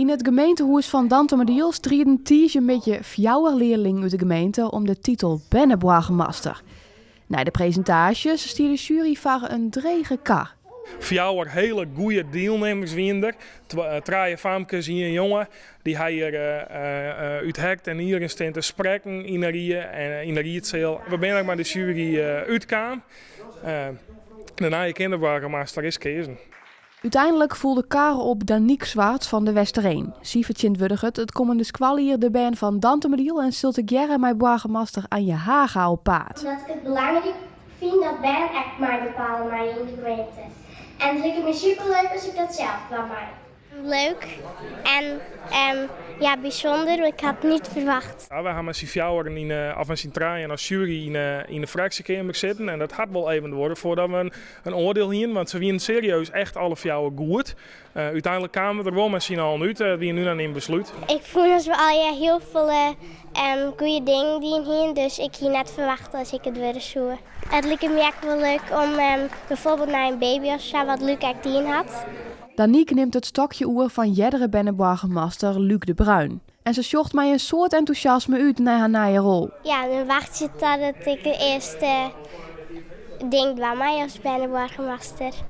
Yn it gemeentehûs fan Dantumadiel striden tiisdeitemiddei fjouwer learlingen út de gemeente om de titel berneboargemaster. Nei de presintaasjes stie de sjuery foar in drege kar. Fjouwer hiele goede dielnimmers wiene der. Trije famkes, ien jonge. Dy ha hjir út hert en nieren stean te sprekken yn de rie en yn de riedseal. We binne ek mei de sjuery útkaam. De nije kinderboargemaster is keazen. Uteinlik foel de kar op Danique Zwarts fan De Westereen. Sy fertsjintwurdiget it kommende skoaljier de bern fan Dantumadiel en sil tegearre mei boargemaster Anja Haga op paad. Omdat ik it belangryk fyn dat bern ek meibepale meie yn de gemeente. En it liket my superleuk as ik dat sels dwaan mei. Leuk en ja, bysûnder, want ik ha it net ferwachte. Wy ha mei syn fjouweren yn, of mei syn trijen as sjuery yn de fraksjekeamer sitten en dat hat wol even duorre foardat we in oardiel hienen, want se wienen serieus echt alle fjouwer goed. Uteinlik kamen we der wol mei syn allen út, it wie in unanym beslút. Ik fûn dat we allegear hiel folle goede dingen dien hienen, dus ik hie net ferwachte dat ik it wurde soe. It liket my ek wol leuk om byfoarbyld nei in baby of sa, wat Luc ek dien hat. Danique nimt it stokje oer fan eardere berneboargemaster Luc de Bruin. En se sjocht mei in soad entûsjasme út nei har nije rol. Ja, dan wachtsje totdat ik it earste ding dwaan mei as berneboargemaster.